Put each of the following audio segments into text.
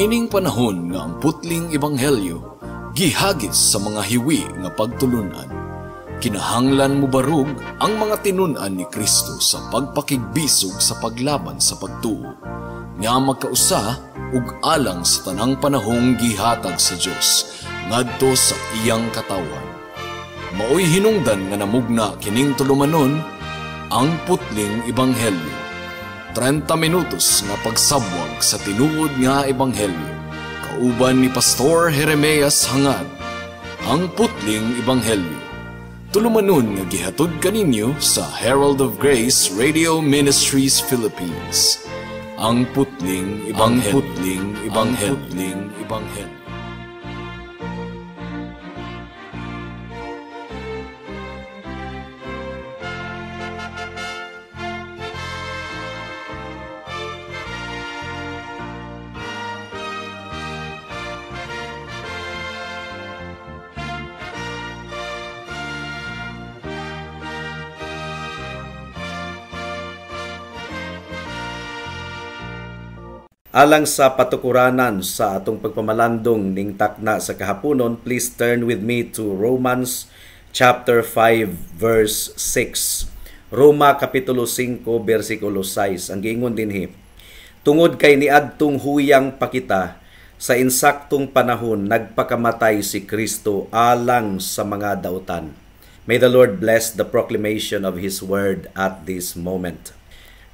Niining panahon nga ang putling ebanghelyo gihagis sa mga hiwi nga pagtulunan, kinahanglan mobarog ang mga tinun-an ni Kristo sa pagpakigbisog sa paglaban sa pagtuo, nga magkausa ug alang sa tanang panahong gihatag sa Dios ngadto sa iyang katawhan. Maoy hinungdan nga namugna kining tulumanon, Ang Putling Ebanghelyo. 30 minutos nga pagsabwag sa tinuod nga ebanghelyo. Kauban ni Pastor Jeremias Hangad, Ang Putling Ebanghelyo. Tulumanon nga gihatod kaninyo sa Herald of Grace Radio Ministries Philippines. Ang Putling Ebanghelyo. Ang Putling Ebanghelyo. Putling Ebanghelyo. Alang sa patukuranan sa atong pagpamalandong ning takna sa kahaponon, please turn with me to Romans chapter 5 verse 6. Roma kapitulo 5 bersikulo 6. Ang giingon dinhi, tungod kay niadtong huyang pakita sa insaktong panahon nagpakamatay si Kristo alang sa mga dautan. May the Lord bless the proclamation of His word at this moment.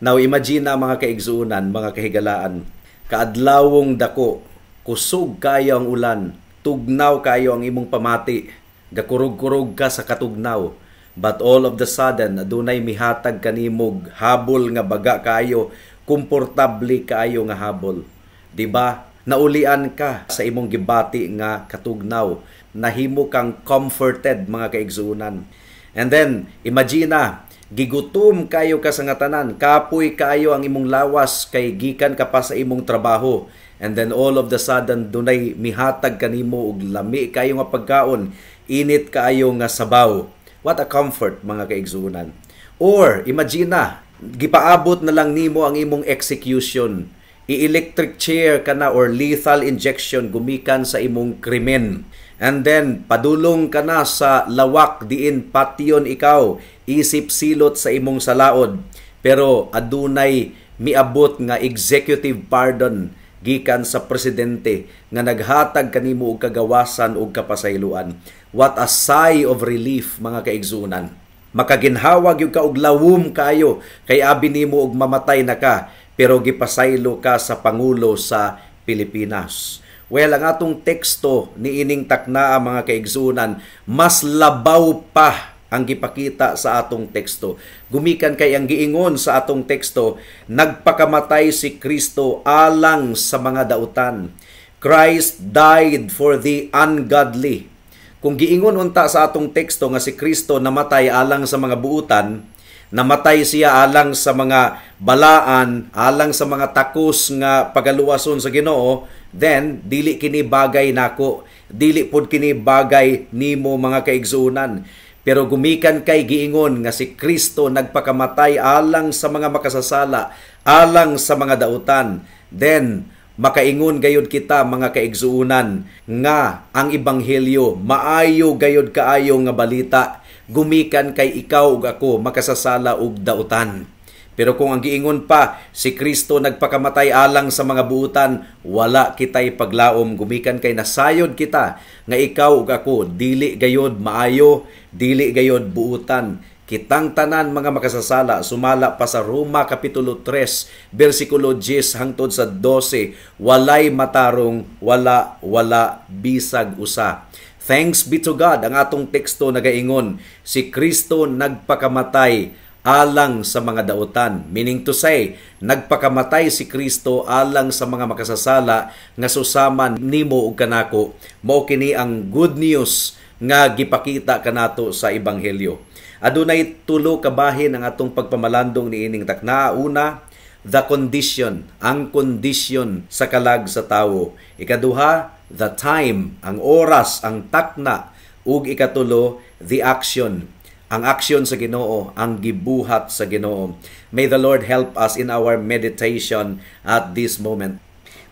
Now imagine na, mga kaigsuunan, mga kahigalaan, kaadlawong dako, kusog kayo ang ulan, tugnaw kayo ang imong pamati, gakurog-kurog ka sa katugnaw. But all of the sudden, adunay mihatag kanimog habol nga baga kayo, komportable kayo nga habol. Diba? Naulian ka sa imong gibati nga katugnaw. Nahimo kang comforted, mga kaigsuunan. And then, imagine na, gigutom kayo ka sa nga tanan, kapoy kayo ang imong lawas kay gikan ka pa sa imong trabaho. And then all of the sudden, dunay mihatag kanimo og lami kayo nga pagkaon, init kaayo nga sabaw. What a comfort, mga kaigsuonan. Or imagine na, gipaabot na lang nimo ang imong execution. I-electric chair ka na or lethal injection gumikan sa imong krimen. And then, padulong ka na sa lawak diin patyon ikaw, isip silot sa imong salaod. Pero adunay miabot nga executive pardon gikan sa presidente nga naghatag kanimo og kagawasan og kapasayloan. What a sigh of relief, mga kaigsuonan. Makaginhawa gyud ka og lawom kayo kay abi nimo og mamatay na ka, pero gipasaylo ka sa pangulo sa Pilipinas. Well, ang atong teksto niining taknaa, mga kaigsuonan, mas labaw pa ang gipakita sa atong teksto. Gumikan kay ang giingon sa atong teksto, nagpakamatay si Kristo alang sa mga dautan. Christ died for the ungodly. Kung giingon unta sa atong teksto nga si Kristo namatay alang sa mga buutan, namatay siya alang sa mga balaan, alang sa mga takos nga pagaluwason sa Ginoo, then dili kini bagay nako, dili pod kini bagay nimo, mga kaigsuonan. Pero gumikan kay giingon nga si Kristo nagpakamatay alang sa mga makasasala, alang sa mga dautan, then makaingon gayud kita, mga kaigsuonan, nga ang ebanghelyo maayo gayud kaayo nga balita, gumikan kay ikaw ug ako makasasala ug dautan. Pero kung ang giingon pa, si Kristo nagpakamatay alang sa mga buutan, wala kitay paglaom, gumikan kay nasayod kita nga ikaw ug ako dili gayod maayo, dili gayod buutan. Kitang tanan mga makasasala, sumala pa sa Roma Kapitulo 3, versikulo 10 hangtod sa 12, walay matarong, wala, wala, bisag usa. Thanks be to God, ang atong teksto nagaingon, si Kristo nagpakamatay alang sa mga dautan. Meaning to say, nagpakamatay si Kristo alang sa mga makasasala nga susaman nimo ug kanako. Mao kini ang good news nga gipakita kanato sa ebanghelyo. Adunay tulo ka bahin ang atong pagpamalandong niining takna. Una, the condition, ang condition sa kalag sa tawo. Ikaduha, the time, ang oras, ang takna. Ug ikatulo, the action, ang aksyon sa Ginoo, ang gibuhat sa Ginoo. May the Lord help us in our meditation at this moment.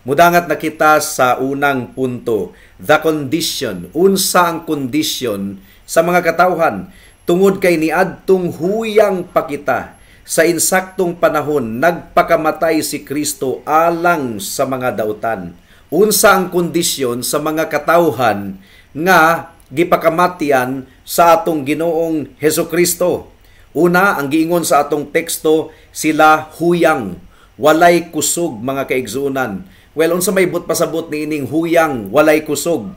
Mudangat na kita sa unang punto, the condition. Unsa ang kondisyon sa mga katawhan? Tungod kay niadtong huyang pa kita, sa insaktong panahon nagpakamatay si Kristo alang sa mga dautan. Unsa ang kondisyon sa mga katawhan nga gipakamatian sa atong Ginoong Hesukristo? Una, ang giingon sa atong teksto, sila huyang, walay kusog, mga kaigsuonan. Well, unsa may but pasabot niining huyang, walay kusog?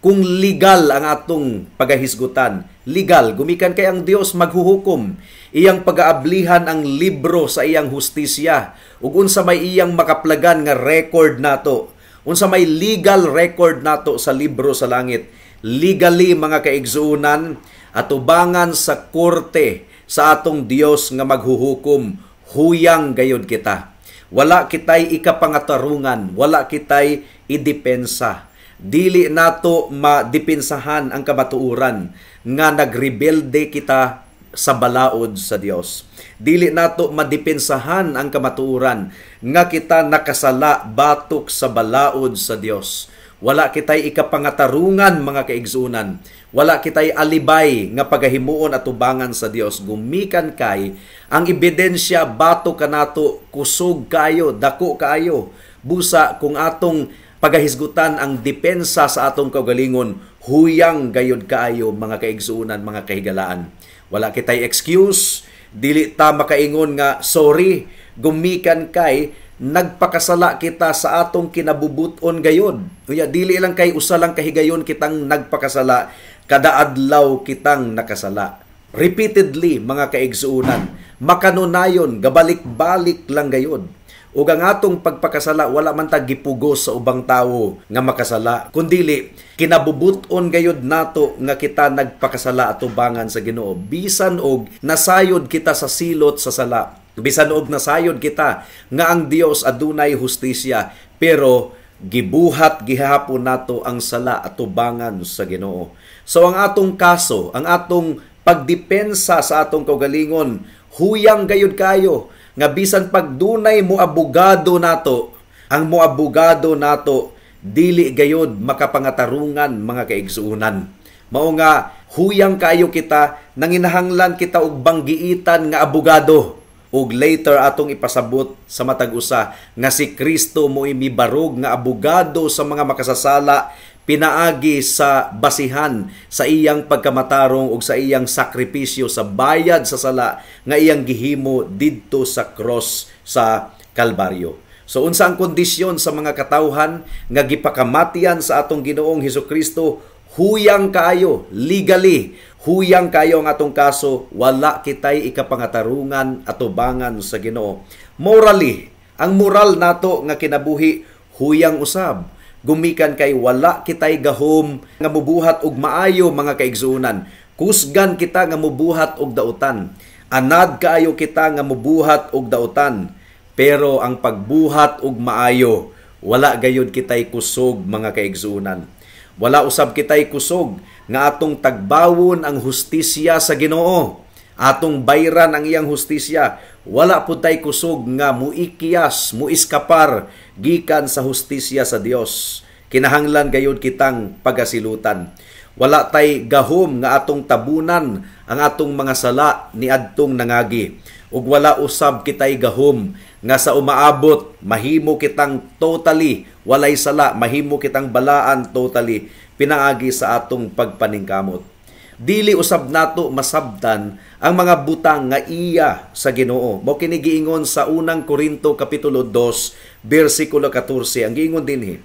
Kung legal ang atong pagahisgutan, legal, gumikan kay ang Dios maghuhukom, iyang pagaablihan ang libro sa iyang hustisya, ug unsa may iyang makaplagan nga record nato, unsa may legal record nato sa libro sa langit. Legally, mga kaigsuonan, atubangan sa korte sa atong Dios nga maghuhukom, huyang gayod kita. Wala kitay ikapangatarungan, wala kitay idepensa. Dili nato madepensahan ang kamatuoran nga nagrebelde kita sa balaod sa Dios. Dili nato madepensahan ang kamatuoran nga kita nakasala batok sa balaod sa Dios. Wala kitay ikapangatarungan, mga kaigsuonan. Wala kitay alibay nga pagahimuon at tubangan sa Dios. Gumikan kay ang ebidensya batok kanato kusog kayo, dako kaayo. Busa kung atong pagahisgutan ang depensa sa atong kaugalingon, huyang gayod kaayo, mga kaigsuonan, mga kahigalaan. Wala kitay excuse, dili ta makaingon nga sorry, gumikan kay nagpakasala kita sa atong kinabubuton gayod. Unya dili lang kay usa lang kahigayon kitang nagpakasala, kada adlaw kitang nakasala. Repeatedly, mga kaigsuonan, makanunayon, gabalik-balik lang gayod. Ug ang atong pagpakasala, wala man ta gipugos sa ubang tawo nga makasala, kundili kinabubuton gayod nato nga kita nagpakasala atubangan sa Ginoo, bisan og nasayod kita sa silot sa sala, bisan og nasayod kita nga ang Dios adunay hustisya, pero gibuhat gihapon nato ang sala atubangan sa Ginoo. So ang atong kaso, ang atong pagdepensa sa atong kaugalingon, huyang gayod kayo nga bisan pagdunay mo abogado nato, ang mo abogado nato dili gayod makapangatarungan, mga kaigsuonan. Mao nga huyang kayo kita, nanginahanglan kita og banggiitan nga abogado, ug later atong ipasabot sa matag usa nga si Kristo mo'y mibarog nga abogado sa mga makasasala pinaagi sa basihan sa iyang pagkamatarong ug sa iyang sakripisyo sa bayad sa sala nga iyang gihimo didto sa cross sa Kalbaryo. So unsa ang kondisyon sa mga katawhan nga gipakamatian sa atong Ginoong Hesukristo? Huyang kaayo, legally huyang kaayo ang atong kaso, wala kitay ikapangatarungan atubangan sa Ginoo. Morally, ang moral nato nga kinabuhi huyang usab. Gumikan kay wala kitay gahom nga mubuhat og maayo, mga kaigsuonan. Kusgan kita nga mubuhat og dautan. Anad kaayo kita nga mubuhat og dautan. Pero ang pagbuhat og maayo, wala gayod kitay kusog, mga kaigsuonan. Wala usab kitay kusog nga atong tagbawon ang hustisya sa Ginoo. Atong bayran ang iyang hustisya. Wala pud tay kusog nga muikyas, muiskapar gikan sa hustisya sa Dios. Kinahanglan gayud kitang pagasilutan. Wala tay gahom nga atong tabunan ang atong mga sala niadtong nangagi. Ug wala usab kitay gahom nga sa umaabot mahimo kitang totally walay sala, mahimo kitang balaan totally pinaagi sa atong pagpaningkamot. Dili usab nato masabtan ang mga butang nga iya sa Ginoo. Mao kini giingon sa unang Korinto kapitulo 2 bersikulo 14. Ang giingon dinhi,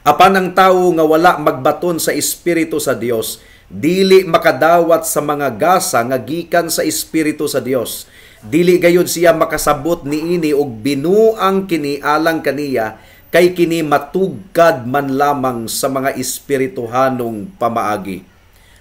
apan ang tawo nga wala magbaton sa espiritu sa Dios, dili makadawat sa mga gasa nga gikan sa espiritu sa Dios. Dili gayud siya makasabot niini og binuang kini alang kaniya, kay kini matugkad man lamang sa mga espirituhanong pamaagi.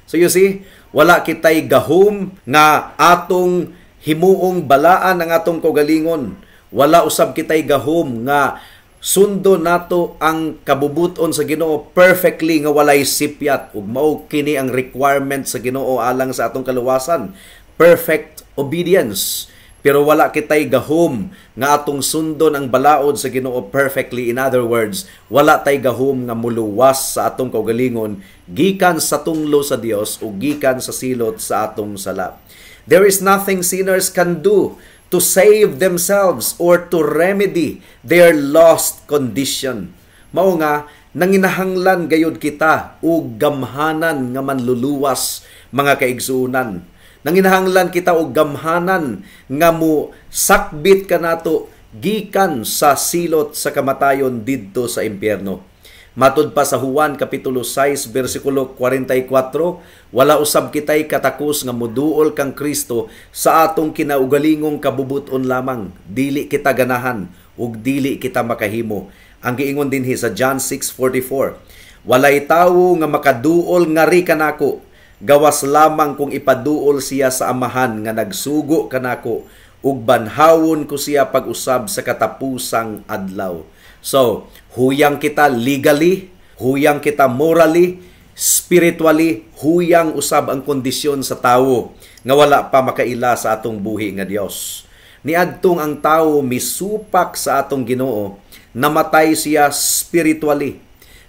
So you see, wala kitay gahom nga atong himuong balaan ang atong kaugalingon. Wala usab kitay gahom nga sundo nato ang kabubuton sa Ginoo perfectly nga walay sipyat, ug mao kini ang requirement sa Ginoo alang sa atong kaluwasan, perfect obedience. Pero wala kitay gahom nga atong sundon ang balaod sa Ginoo perfectly. In other words, wala tay gahom nga muluwas sa atong kaugalingon gikan sa tunglo sa Dios o gikan sa silot sa atong sala. There is nothing sinners can do to save themselves or to remedy their lost condition. Mao nga nanginahanglan gayud kita og gamhanan nga manluluwas, mga kaigsuonan. Nanginahanglan kita og gamhanan nga mo sakbit kanato gikan sa silot sa kamatayon didto sa impyerno. Matud pa sa Juan kapitulo 6 bersikulo 44, wala usab kitay katakos nga muduol kang Kristo sa atong kinaugalingong kabubuton lamang. Dili kita ganahan ug dili kita makahimo. Ang giingon dinhi sa John 6:44, walay tawo nga makaduol ngari kanako gawas lamang kung ipaduol siya sa Amahan nga nagsugo kanako, ug banhawon ko siya pag-usab sa katapusang adlaw. So, huyang kita legally, huyang kita morally, spiritually, huyang usab ang kondisyon sa tawo nga wala pa makaila sa atong buhi nga Dios. Niadtong ang tawo misupak sa atong Ginoo, namatay siya spiritually.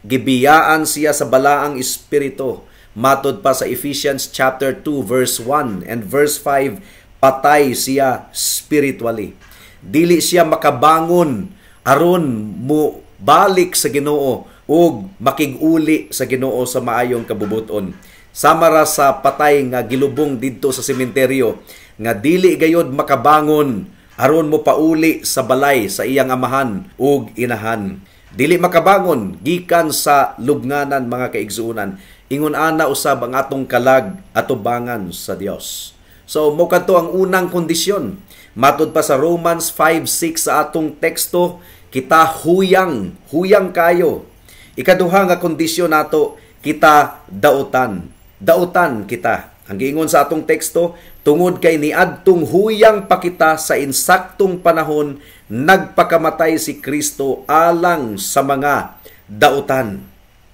Gibiyaan siya sa balaang espiritu. Matod pa sa Ephesians chapter 2 verse 1 and verse 5, patay siya spiritually. Dili siya makabangon aron mo balik sa Ginoo ug makig-uli sa Ginoo sa maayong kabubuton. Sama ra sa patay nga gilubong didto sa sementeryo nga dili gayod makabangon aron mo pauli sa balay sa iyang amahan ug inahan. Dili makabangon gikan sa lubnganan, mga kaigsuonan. Ingon ana usab ang atong kalag atubangan sa Dios. So mo kadto ang unang kondisyon. Matud pa sa Romans 5:6 sa atong teksto, kita huyang, huyang kayo. Ikaduha nga kondisyon nato, kita dautan. Dautan kita. Ang giingon sa atong teksto, tungod kay niadtong huyang pa kita sa insaktong panahon, nagpakamatay si Kristo alang sa mga dautan.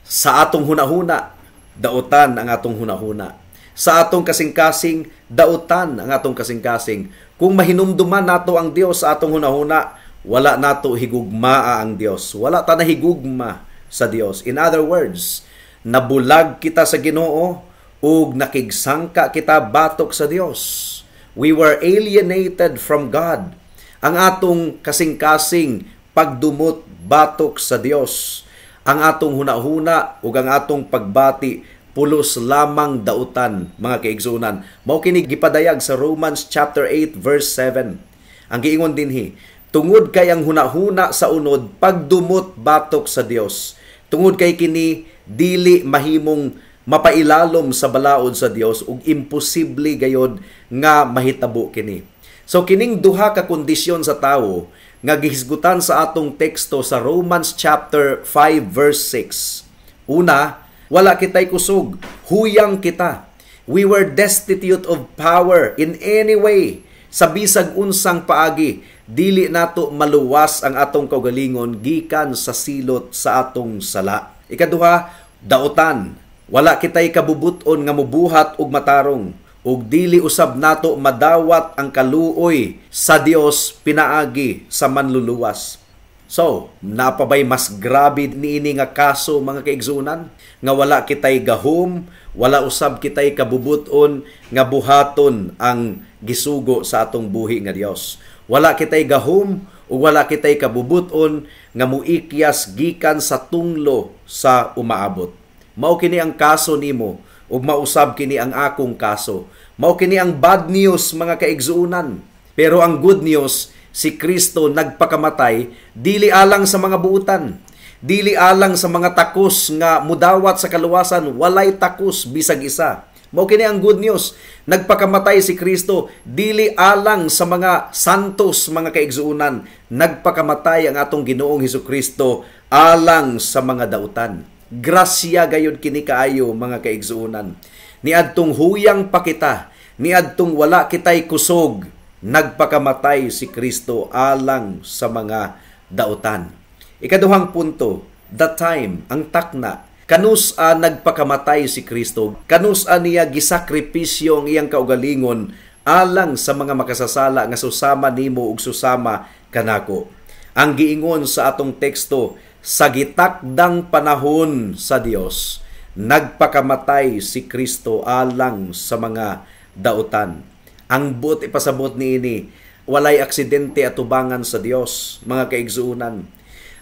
Sa atong hunahuna, dautan ang atong hunahuna. Sa atong kasing-kasing, dautan ang atong kasing-kasing. Kung mahinumduman nato ang Dios sa atong hunahuna, wala nato higugmaa ang Dios. Wala ta nahigugma sa Dios. In other words, nabulag kita sa Ginoo ug nakigsangka kita batok sa Dios. We were alienated from God. Ang atong kasing-kasing pagdumot batok sa Dios. Ang atong hunahuna ug ang atong pagbati pulos lamang dautan, mga kaigsuonan. Mao kini gipadayag sa Romans chapter 8 verse 7. Ang giingon dinhi, tungod kay ang hunahuna sa unod pagdumot batok sa Dios. Tungod kay kini dili mahimong mapailalom sa balaod sa Dios ug imposible gayod nga mahitabo kini. So kining duha ka kondisyon sa tawo nga gihisgutan sa atong teksto sa Romans chapter 5 verse 6. Una, wala kitay kusog, huyang kita. We were destitute of power in any way. Sa bisag unsang paagi, dili nato maluwas ang atong kaugalingon gikan sa silot sa atong sala. Ikaduha, dautan. Wala kitay kabubuton nga mubuhat og matarong, ug dili usab nato madawat ang kaluoy sa Dios pinaagi sa manluluwas. So, napabay mas grabe niini nga kaso, mga kaigsuonan, nga wala kitay gahom, wala usab kitay kabubuton nga buhaton ang gisugo sa atong buhi nga Dios. Wala kitay gahom ug wala kitay kabubuton nga muikyas gikan sa tunglo sa umaabot. Mao kini ang kaso nimo ug mausab kini ang akong kaso. Mao kini ang bad news, mga kaigsuonan. Pero ang good news, si Kristo nagpakamatay dili alang sa mga buutan, dili alang sa mga takos nga mudawat sa kaluwasan, walay takos bisag isa. Mao kini ang good news. Nagpakamatay si Kristo dili alang sa mga santos, mga kaigsuonan. Nagpakamatay ang atong Ginoong Hesukristo alang sa mga dautan. Grasya gayud kini kaayo, mga kaigsuonan. Niadtong huyang pa kita, niadtong wala kitay kusog, nagpakamatay si Kristo alang sa mga dautan. Ikaduhang punto, the time, ang takna. Kanus-a nagpakamatay si Kristo? Kanus-a niya gisakripisyo ang iyang kaugalingon alang sa mga makasasala nga susama nimo ug susama kanako. Ang giingon sa atong teksto, sa gitakdang panahon sa Dios, nagpakamatay si Kristo alang sa mga dautan. Ang buot ipasabot niini, walay aksidente atubangan sa Dios, mga kaigsuonan.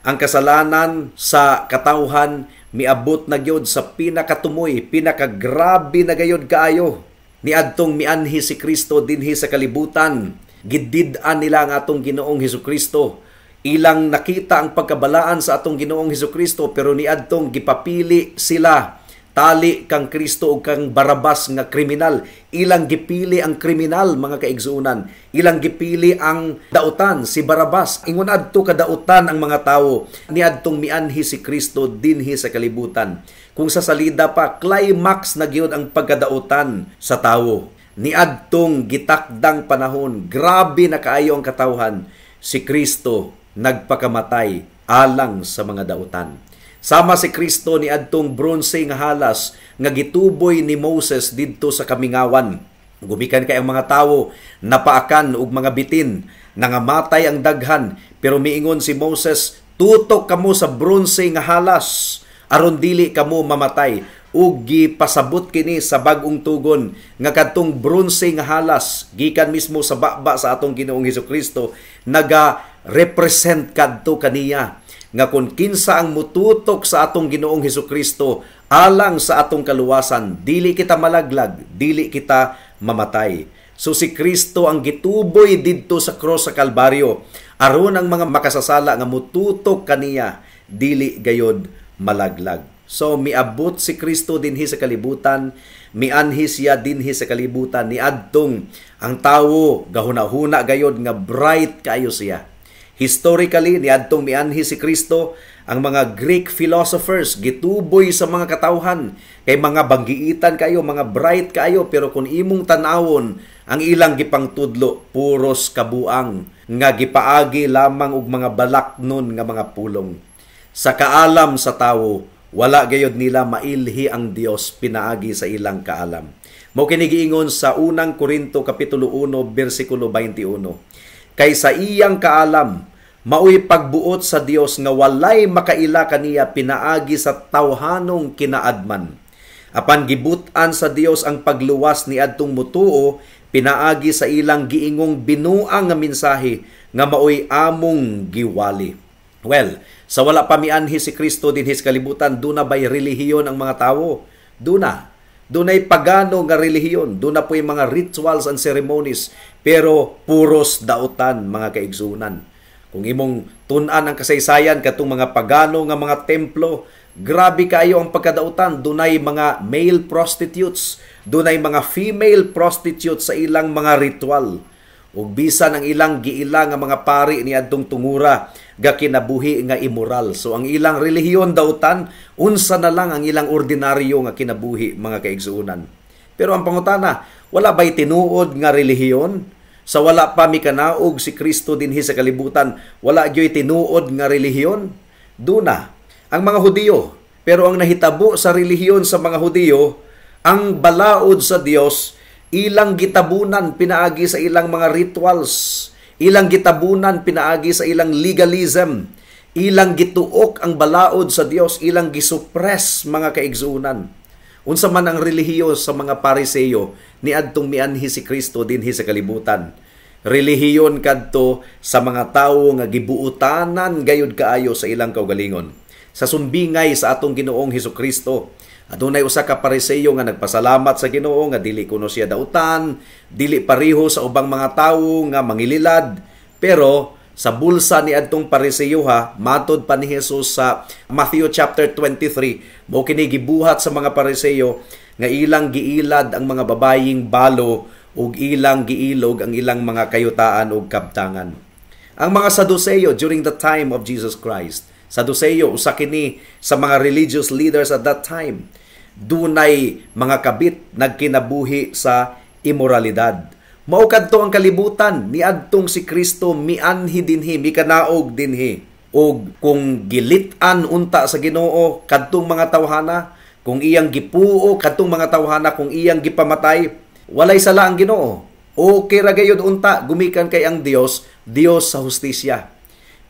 Ang kasalanan sa katawhan miabot na gyud sa pinakatumoy, pinakagrabe na gayod kaayo. Niadtong mianhi si Kristo dinhi sa kalibutan, gidid-an nila ang atong Ginoong Hesukristo. Ilang nakita ang pagkabalaan sa atong Ginoong Hesukristo, pero niadtong gipapili sila tali kang Kristo ug kang Barabas nga kriminal. Ilang gipili ang kriminal, mga kaigsuonan. Ilang gipili ang dautan, si Barabas. Ingon adto kadautan ang mga tawo niadtong mianhi si Kristo dinhi sa kalibutan. Kung sa salida pa, climax na gyud ang pagkadautan sa tawo. Niadtong gitakdang panahon, grabe na kaayo ang katawhan, si Kristo nagpakamatay alang sa mga dautan. Sama si Kristo niadtong bronse nga halas nga gituboy ni Moses didto sa kamingawan. Gumikan kay ang mga tawo, napaakan og mga bitin, nangamatay ang daghan, pero miingon si Moses, "Tutok kamo sa bronse nga halas aron dili kamo mamatay." Ug gipasabot kini sa bag-ong tugon nga kadtong bronse nga halas gikan mismo sa baba sa atong Ginoong Hesukristo, naga-represent kadto kaniya nga kung kinsa ang mututok sa atong Ginoong Hesukristo alang sa atong kaluwasan, dili kita malaglag, dili kita mamatay. So si Kristo ang gituboy didto sa cross sa Kalbaryo aron ang mga makasasala nga mututok kaniya dili gayod malaglag. So miabot si Kristo dinhi sa kalibutan, mianhi siya dinhi sa kalibutan niadtong ang tawo gahuna-huna gayod nga bright kaayo siya. Historically, niadtong mianhi si Kristo, ang mga Greek philosophers gituboy sa mga katawhan kay mga banggiitan kayo, mga bright kayo, pero kung imong tan-awon ang ilang gipangtudlo, puros kabuang nga gipaagi lamang og mga balaknon nga mga pulong. Sa kaalam sa tawo, wala gayod nila mailhi ang Dios pinaagi sa ilang kaalam. Mao kini giingon sa unang Korinto kapitulo 1 bersikulo 21. Kay sa iyang kaalam, maoy pagbuot sa Dios nga walay makaila kaniya pinaagi sa tawhanong kinaadman. Apan gibut-an sa Dios ang pagluwas niadtong mutuo pinaagi sa ilang giingong binuang nga mensahe nga maoy among giwali. Well, sa wala pa mianhi si Kristo dinhi sa kalibutan, duna bay relihiyon ang mga tawo? Duna. Dunay pagano nga relihiyon, duna po'y mga rituals and ceremonies, pero puros dautan, mga kaigsunan. Kung imong tun-an ang kasaysayan katong mga pagano nga mga templo, grabe kaayo ang pagkadautan. Dunay mga male prostitutes, dunay mga female prostitutes sa ilang mga ritual. Ug bisan ang ilang giila nga mga pari niadtong tungura gakinabuhi nga immoral. So ang ilang relihiyon dautan, unsa na lang ang ilang ordinaryo nga kinabuhi, mga kaigsuonan. Pero ang pangutana, wala ba'y tinuod nga relihiyon? Sa wala pa mikanaog si Kristo dinhi sa kalibutan, wala gyoy tinuod nga relihiyon? Duna ang mga Hudiyo. Pero ang nahitabo sa relihiyon sa mga Hudiyo, ang balaod sa Dios ilang gitabunan pinaagi sa ilang mga rituals, ilang gitabunan pinaagi sa ilang legalism, ilang gituok ang balaod sa Dios, ilang gisuppress, mga kaigsuonan. Unsa man ang relihiyo sa mga Pariseo niadtong mianhi si Kristo dinhi sa kalibutan? Relihiyon kadto sa mga tawo nga gibuutanan gayud kaayo sa ilang kaugalingon. Sa sumbingay sa atong Ginoong Hesukristo, adunay usa ka Pariseo nga nagpasalamat sa Ginoo nga dili kuno siya dautan, dili pareho sa ubang mga tawo nga mangililad, pero sa bulsa ni adtong Pariseo ha, matod pa ni Jesus sa Matthew chapter 23, mao kini gibuhat sa mga Pariseo nga ilang giilad ang mga babayeng balo ug ilang giilog ang ilang mga kayutaan ug kabtangan. Ang mga Saduceo during the time of Jesus Christ, Saduceo usa kini sa mga religious leaders at that time, dunay mga kabit nagkinabuhi sa imoralidad. Mao kadto ang kalibutan niadtong si Kristo mianhi dinhi, mikanaog dinhi. Og kung gilit-an unta sa Ginoo kadtong mga tawhana, kung iyang gipuo kadtong mga tawhana, kung iyang gipamatay, walay sala ang Ginoo. Okay ra gayud unta, gumikan kay ang Dios, Dios sa hustisya.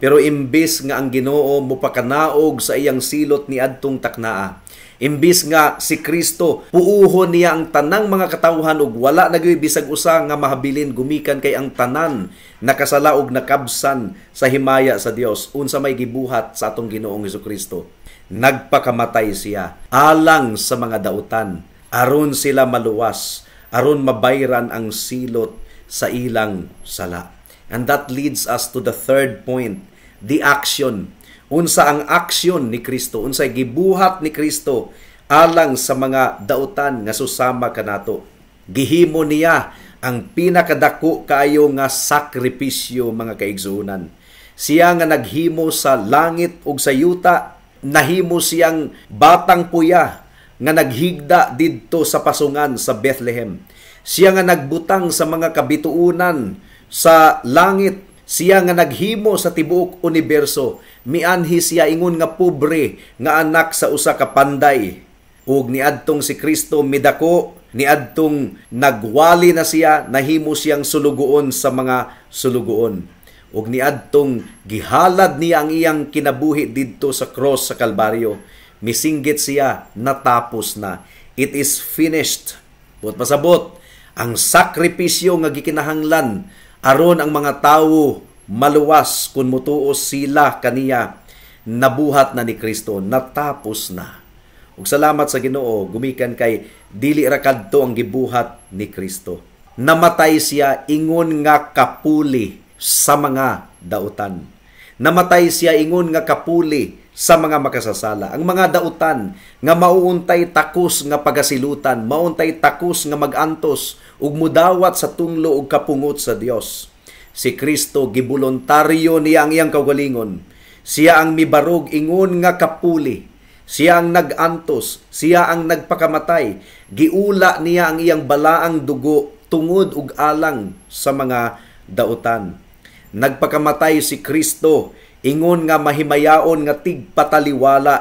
Pero imbis nga ang Ginoo mopakanaog sa iyang silot ni adtong taknaa, imbis nga si Kristo puuhon niya ang tanang mga katawhan ug wala na gyud bisag usa nga mahabilin, gumikan kay ang tanan nakasala og nakabsan sa himaya sa Dios, unsa may gibuhat sa atong Ginoong Hesukristo? Nagpakamatay siya alang sa mga dautan aron sila maluwas, aron mabayran ang silot sa ilang sala. And that leads us to the third point, the action. Unsa ang aksyon ni Kristo? Unsay gibuhat ni Kristo alang sa mga dautan nga susama kanato? Gihimo niya ang pinakadako kaayo nga sakripisyo, mga kaigsuonan. Siya nga naghimo sa langit ug sa yuta, nahimo siyang batang puya nga naghigda didto sa pasungan sa Bethlehem. Siya nga nagbutang sa mga kabituonan sa langit, siya nga naghimo sa tibuok universo, mianhi siya ingon nga pobre nga anak sa usa ka panday. Ug niadtong si Kristo midako, niadtong nagwali na siya, nahimo siyang sulugoon sa mga sulugoon. Ug niadtong gihalad niya ang iyang kinabuhi didto sa cross sa Kalbaryo. Misinggit siya, "Natapos na. It is finished." Buot pasabot, ang sakripisyo nga gikinahanglan aron ang mga tawo maluwas kung mutuo sila kaniya, nabuhat na ni Kristo, natapos na. Ug salamat sa Ginoo gumikan kay dili ra kadto ang gibuhat ni Kristo. Namatay siya ingon nga kapuli sa mga dautan. Namatay siya ingon nga kapuli sa mga makasasala. Ang mga dautan nga mauuntay takos nga pagasilutan, mauntay takos nga magantos ug mudawat sa tunglo ug kapungot sa Dios. Si Kristo, gibuluntaryo niya ang iyang kaugalingon. Siya ang mibarog ingon nga kapuli. Siya ang nag-antos, siya ang nagpakamatay. Giula niya ang iyang balaang dugo tungod ug alang sa mga dautan. Nagpakamatay si Kristo ingon nga mahimayaon nga tigpataliwala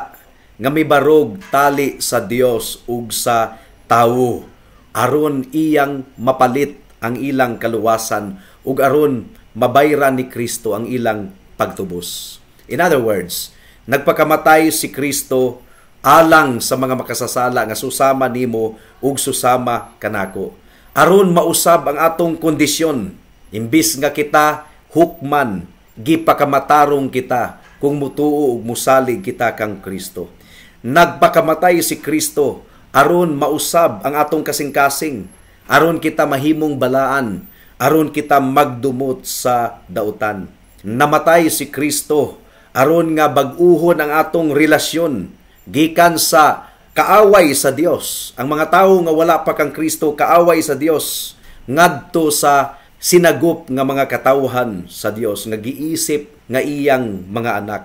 nga mibarog tali sa Dios ug sa tawo aron iyang mapalit ang ilang kaluwasan ug aron mabayran ni Kristo ang ilang pagtubos. In other words, nagpakamatay si Kristo alang sa mga makasasala nga susama nimo ug susama kanako, aron mausab ang atong kondisyon. Imbis nga kita hukman, gipakamatarong kita kung mutuo ug musalig kita kang Kristo. Nagpakamatay si Kristo aron mausab ang atong kasing-kasing, aron kita mahimong balaan, aron kita magdumot sa dautan. Namatay si Kristo aron nga bag-uhon ang atong relasyon gikan sa kaaway sa Dios. Ang mga tawo nga wala pa kang Kristo, kaaway sa Dios, ngadto sa sinagop nga mga katawhan sa Dios nga giisip nga iyang mga anak.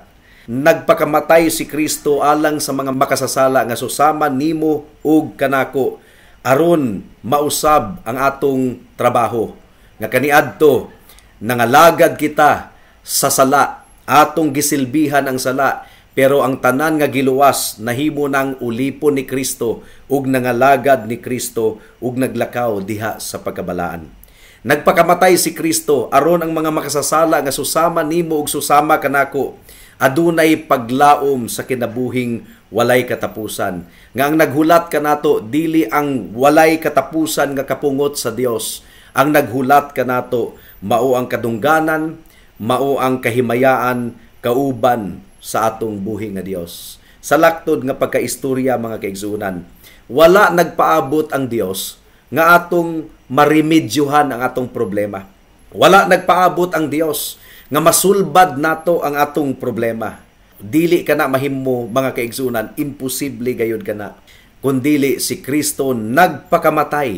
Nagpakamatay si Kristo alang sa mga makasasala nga susama nimo ug kanako aron mausab ang atong trabaho nga kaniadto nangalagad kita sa sala, atong gisilbihan ang sala, pero ang tanan nga giluwas nahimo nang ulipon ni Kristo ug nangalagad ni Kristo ug naglakaw diha sa pagkabalaan. Nagpakamatay si Kristo aron ang mga makasasala nga susama nimo ug susama kanako adunay paglaom sa kinabuhing walay katapusan. Nga ang naghulat kanato dili ang walay katapusan nga kapungot sa Dios. Ang naghulat kanato mao ang kadungganan, mao ang kahimayaan kauban sa atong buhi nga Dios. Sa laktod nga pagkaistorya, mga kaigsuonan, wala nagpaabot ang Dios nga atong maremedyohan ang atong problema. Wala nagpaabot ang Dios nga masulbad nato ang atong problema. Dili kana mahimo, mga kaigsuonan, imposible gayud kana. Kundili si Kristo nagpakamatay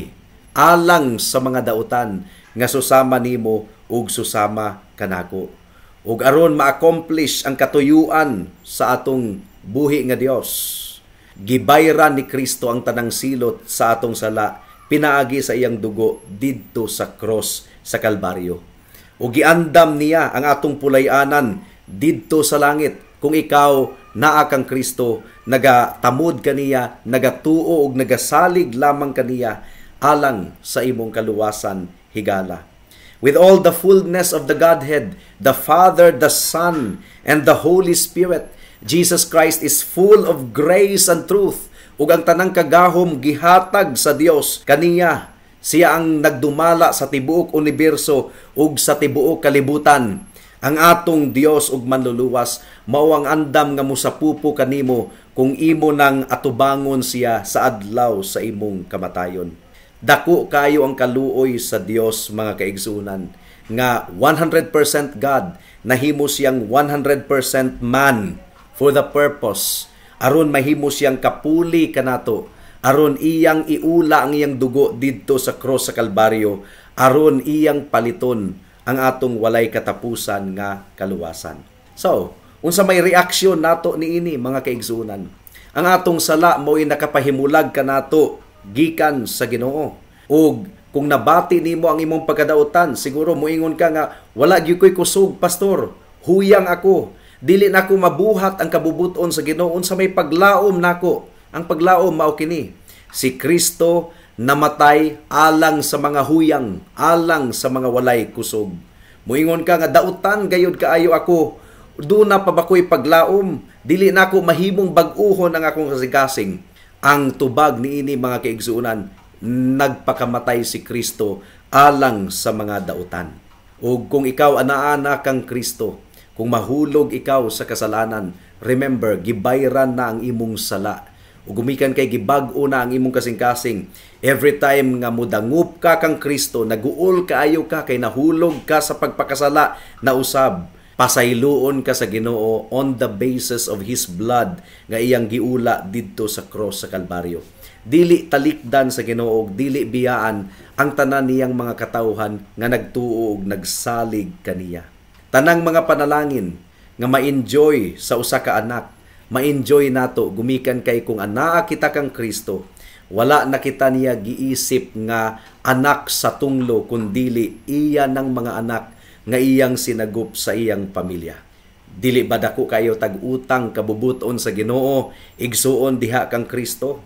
alang sa mga dautan nga susama nimo ug susama kanako. Ug aron ma-accomplish ang katuyuan sa atong buhi nga Dios, gibayran ni Kristo ang tanang silot sa atong sala pinaagi sa iyang dugo didto sa cross sa Kalbaryo. O giandam niya ang atong pulay-anan didto sa langit kung ikaw naa kang Kristo, nagatamod kaniya, nagatuo ug nagasalig lamang kaniya alang sa imong kaluwasan higala. With all the fullness of the Godhead, the Father, the Son, and the Holy Spirit, Jesus Christ is full of grace and truth. Ug ang tanang kagahom gihatag sa Dios kaniya. Siya ang nagdumala sa tibuok universo ug sa tibuok kalibutan. Ang atong Dios ug Manluluwas mao ang andam nga mosapupo kanimo kung imo nang atubangon siya sa adlaw sa imong kamatayon. Dako kayo ang kaluoy sa Dios, mga kaigsuonan, nga 100% God, nahimo siyang 100% man for the purpose aron mahimo siyang kapuli kanato, aron iyang iula ang iyang dugo didto sa cross sa Kalbaryo, aron iyang paliton ang atong walay katapusan nga kaluwasan. So, unsa may reaksyon nato niini, mga kaigsuonan? Ang atong sala mo'y nakapahimulag kanato gikan sa Ginoo. Ug kung nabati nimo ang imong pagkadautan, siguro moingon ka nga, "Wala gyud ko'y kusog, pastor. Huyang ako. Dili nako mabuhat ang kabubuton sa Ginoo. Unsa may paglaom nako?" Ang paglaom mao kini: Si Kristo namatay alang sa mga huyang, alang sa mga walay kusog. Moingon ka nga dautan gayud kaayo ako. Duna pa ba ko'y paglaom? Dili nako mahimong bag-uhon ang akong kasing-kasing. Ang tubag niini, mga kaigsuonan, nagpakamatay si Kristo alang sa mga dautan. O kung ikaw anaa na kang Kristo, kung mahulog ikaw sa kasalanan, remember, gibayran na ang imong sala. O gumikan kay gibag-o na ang imong kasing-kasing. Every time nga mudangup ka kang Kristo, naguol kaayo ka kay nahulog ka sa pagpakasala na usab, pasayloon ka sa Ginoo on the basis of His blood nga iyang giula didto sa cross sa Kalbaryo. Dili talikdan sa Ginoo, dili biyaan ang tanan niyang mga katawhan nga nagtuo og nagsalig kaniya. Tanang mga panalangin nga ma-enjoy sa usa ka anak, ma-enjoy nato gumikan kay kung anaa kita kang Kristo. Wala na kita niya giisip nga anak sa tunglo, kundili iya ng mga anak nga iyang sinagup sa iyang pamilya. Dili ba dako kayo tag-utang kabubuton sa Ginoo, igsuon, diha kang Kristo?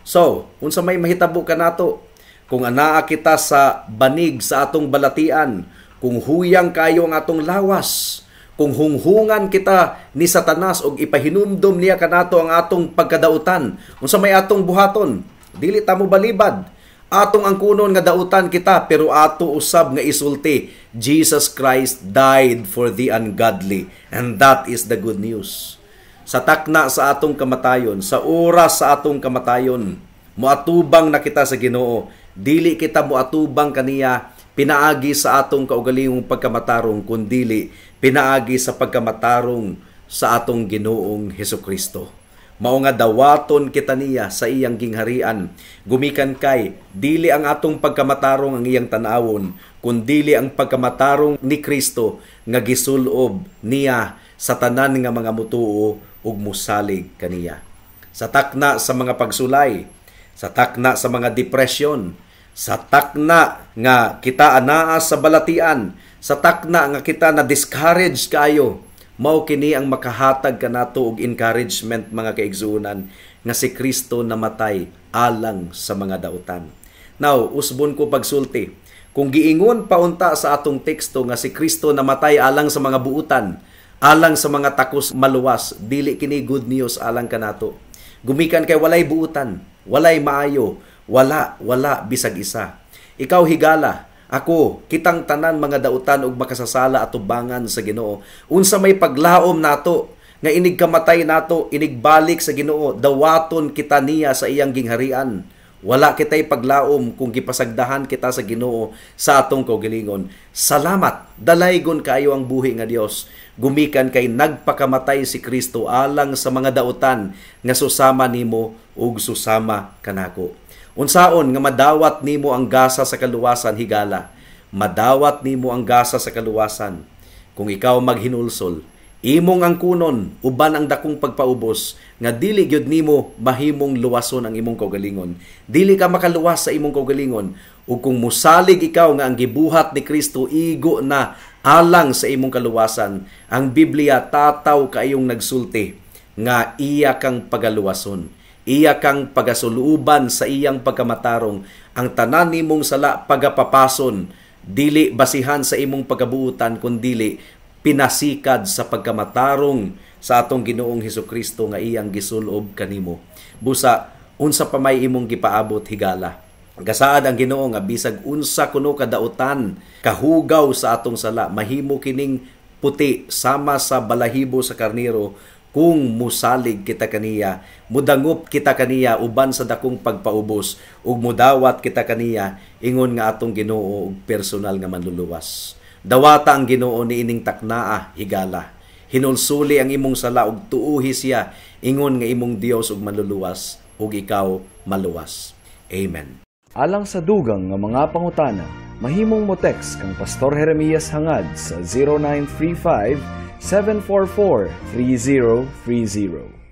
So, unsa may mahitabo kanato? Kung anaa kita sa banig sa atong balatian, kung huyang kayo ang atong lawas, kung hunghungan kita ni Satanas og ipahinumdom niya kanato ang atong pagkadautan, unsa may atong buhaton? Dili ta mo balibad. Atong angkunon nga dautan kita, pero ato usab nga isulti, Jesus Christ died for the ungodly, and that is the good news. Sa takna sa atong kamatayon, sa oras sa atong kamatayon, moatubang na kita sa Ginoo. Dili kita moatubang kaniya pinaagi sa atong kaugalingong pagkamatarong, kundili pinaagi sa pagkamatarong sa atong Ginoong Hesukristo. Mao nga dawaton kita niya sa iyang gingharian. Gumikan kay dili ang atong pagkamatarong ang iyang tan-awon, kundili ang pagkamatarong ni Kristo nga gisulob niya sa tanan nga mga mutuo ug musalig kaniya. Sa takna sa mga pagsulay, sa takna sa mga depresyon, sa takna nga kita anaa sa balatian, sa takna nga kita na discourage kayo, mao kini ang makahatag kanato og encouragement, mga kaigsuonan, nga si Kristo namatay alang sa mga dautan. Now, usbon ko pagsulti. Kung giingon paunta sa atong teksto nga si Kristo namatay alang sa mga buutan, alang sa mga takos maluwas, dili kini good news alang kanato. Gumikan kay walay buutan, walay maayo, wala, wala bisag isa. Ikaw, higala, ako, kitang tanan mga dautan ug makasasala atubangan sa Ginoo. Unsa may paglaom nato nga inig kamatay nato, inig balik sa Ginoo, dawaton kita niya sa iyang gingharian? Wala kitay paglaom kung gipasagdahan kita sa Ginoo sa atong kaugalingon. Salamat, dalaygon kaayo ang buhi nga Dios. Gumikan kay nagpakamatay si Kristo alang sa mga dautan nga susama nimo ug susama kanako. Unsaon nga madawat nimo ang gasa sa kaluwasan, higala? Madawat nimo ang gasa sa kaluwasan kung ikaw maghinulsol, imong angkunon uban ang dakong pagpaubos nga dili gyud nimo mahimong luwason ang imong kaugalingon. Dili ka makaluwas sa imong kaugalingon. Ug kung musalig ikaw nga ang gibuhat ni Kristo igo na alang sa imong kaluwasan, ang Biblia tataw kaayong nagsulti nga iya kang pagaluwason, iya kang pagasuluban sa iyang pagkamatarong, ang tanan nimong sala pagapapason. Dili basihan sa imong pagkabuutan, kundili pinasikad sa pagkamatarong sa atong Ginoong Hesukristo nga iyang gisulob kanimo. Busa unsa pa may imong gipaabot, higala? Gasaad ang Ginoo nga bisag unsa kuno kadautan, kahugaw sa atong sala, mahimo kining puti sama sa balahibo sa karnero kung musalig kita kaniya, mudangop kita kaniya uban sa dakong pagpaubos ug mudawat kita kaniya ingon nga atong Ginoo ug personal nga manluluwas. Dawata ang Ginoo niining taknaa, higala. Hinulsuli ang imong sala ug tuuhi siya ingon nga imong Dios ug manluluwas, ug ikaw maluwas. Amen. Alang sa dugang nga mga pangutana, mahimong mo text kang Pastor Jeremias Hangad sa 0935 744 3030.